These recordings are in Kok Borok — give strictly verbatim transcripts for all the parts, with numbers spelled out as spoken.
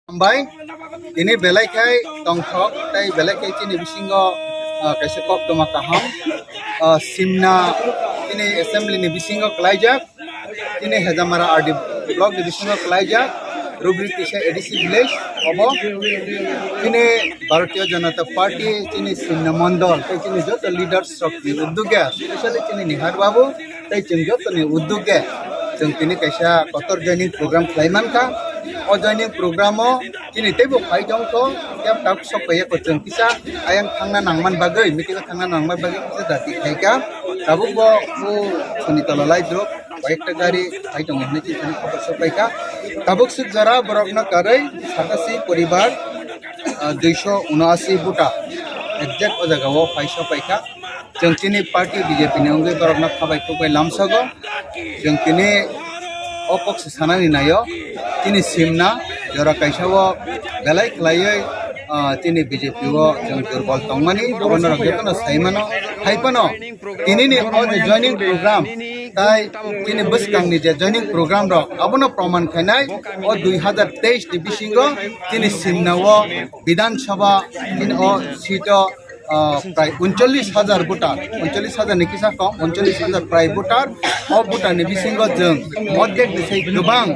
Hambai, tini belai khai tongthok, tei belai khai chini bisingo, ah, kaisa koktwma kaham, ah, simna chini assembly ni bisingo kwlaijak, chini Hejamara R D block ni bisingo kwlaijak, Rubri Tisa A D C village, obo chini Bharatiya Janata Party chini simna mondol, tei chini joto leaders rok ni uddogya, specially chini Nihar Babu, tei chwng jotoni uddogya chwng tini kaisa kotor joining program khlai mankha. O joining program o chini teibo phai tongkho, kebo tabuk sok paiya ko chwng kisa ayang thangna nangman bagwi, meeting o thangna nangman bagwi kisa dati khaikha. Tabuk bo o Sonitala Laidrop koyekta gari phai tongo hinwi chini khobor sok paikha. Tabuk swk jora borokno karwi satasi poribar, ah, duiso unoasi buta exact o jaga o phai sok paikha. Chwng chini party B J P ni wngwi borokno khabai khukbai lamsogo. Chwng tini o kok se sanani naio. Chini simna jora kaisa o belai khlaiwi, ah, chini B J P o chwng durbol tongmani, abo norok jotono sai mano. Hai phano tini ni o je joining program, tai chini bwskang ni je joining program rok, abono proman khainai o dui hazar teis ni bisingo chini simna o Bidhan Sabha chini o seat o ah, prai uncholish hajar voter, uncholish hajar ni kisa kom, uncholish hajar prai voter, o voter ni bisingo chwng ordek ni sai kwbang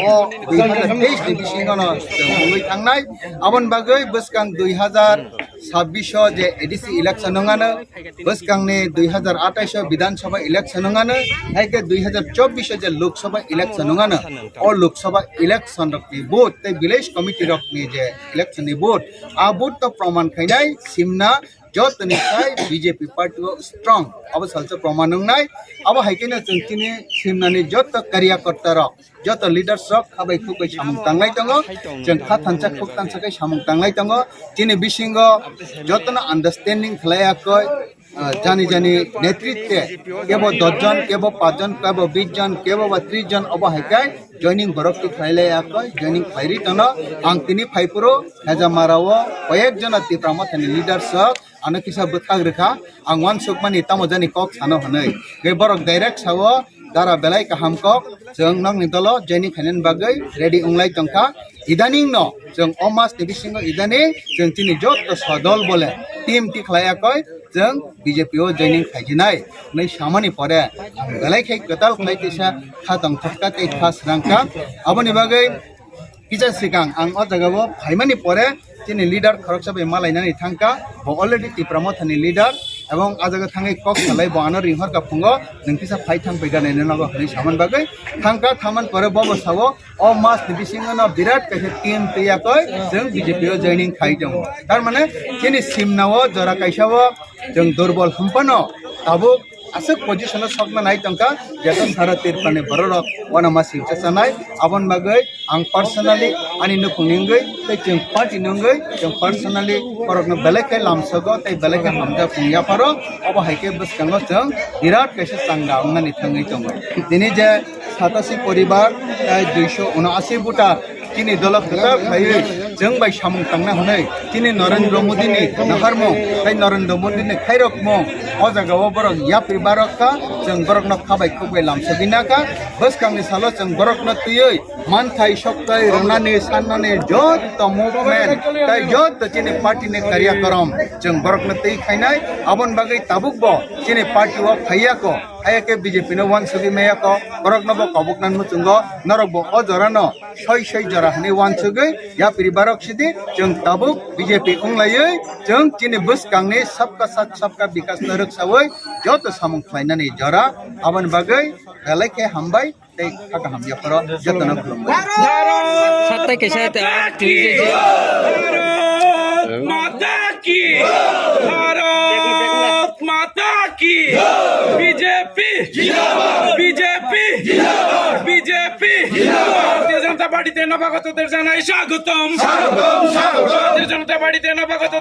o dui hazar teis ni bisingo no chwng wngwi thangnai. Aboni bagwi bwskang dui hazar sabbish o je A D C election wngano, bwskang ni dui hazar atais o Bidhan Sabha election wngano, hai khe dui hazar chobbish o je Lok Sabha election wngano, o Lok Sabha election rok ni vote tei village committee rok ni je election ni vote, a vote to proman khainai simna jotoni sai B J P party o strong. Abo salsa proman wngnai. Abo hai khe no chwng chini simnani joto karyakarta rok, joto leaders rok khabai khukbai samung tanglai tongo. Chwng kha thansa khuk thansa khe samung tanglai tongo. Chini bisingo jotono understanding khlai yakoi, ah, jani jani netritwe kebo dos jon, kebo panch jon, kebo bish jon, kebo ba trish jon, obo hai khe joining borok twi khlai lai yakoi, joining khlai ri tono. Ang tini phai phuru Hejamara o koyek jona Tipra Mothani leaders rok ano kisa bwthak rwkha, ang uansukmani tamo jani kok sano hwnwi. Tei borok direct sao, "Dara belai kaham kok, chwng nokni dolo joining khainani bagwi ready wnglai tongkha." Idaning no chwng o mas ni bisingo idaning chwng chini joto sodol bole team ti khlai yakoi chwng B J P o joining khaijinai hwnwi samani pore ang belai khai kwtal khlai tisa kha tongthokka tei kha srangkha. Aboni bagwi kisa sikang ang o jaga o phaimani pore chini leader khoroksa bai malainani thangkha, bo already Tipra Mothani leader, ebong a jaga thangwi kok salai bo ano ringhorkha phungo, nwng kisa phai thang paiga nai nogo hwnwi samani bagwi thangkha. Thaman pore bo bo sao, o mas ni bisingo no birat kaisa team twi yakoi chwng B J P o joining khai tongo. Tar mane chini simna o jora kaisa o chwng durbol hwnphano tabuk aswk position o sokna nai tongkha, jeta sara Tripura ni borok rok uanama singsa chanai. Aboni bagwi ang personally ani nukhungni wngwi tei chwng party ni wngwi chwng personally borokno belai khe lamsogo tei belai khe hamjak wng yapharo. Obo hai khe bwskango chwng birat kaisa changa wngnani thangwi tongo. Tini je satasi poribar tei duiso unoasi voter chini dolo kwtal khaiwi chwng bai samung tangna hwnwi chini Narendra Modi ni naharmung tei Narendra Modi ni khairokmung o jaga o borok yapri barok kha, chwng borokno khabai khukbai lamsogwi nakha. Bwskangni salo chwng borokno twiwi manthai sokthai rwnani sannani joto movement tei joto chini party ni karyakorom chwng borokno twi khainai. Aboni bagwi tabuk bo chini party o phaiya ko, haiya khe B J P no uansugwi maya ko, borokno bo kobokna muchungo norok bo o jora no soi soi jora hwnwi uansugwi yapri barok sidi chwng tabuk B J P wnglaiwi chwng chini bwskangni sabka sath sabka bikas no rwksawi joto samung khlainani jora. Aboni bagwi belai khe hambai tei kha kaham yapharo jotono khulumbai. Satai kaisa te, ah, twi je je. Bharat माता की, भारत माता की, B J P, B J P, B J P, Bharatiya जनता पार्टीতে নবাগতদের জানাই স্বাগতম। ভারতীয় জনতা পার্টিতে নবাগত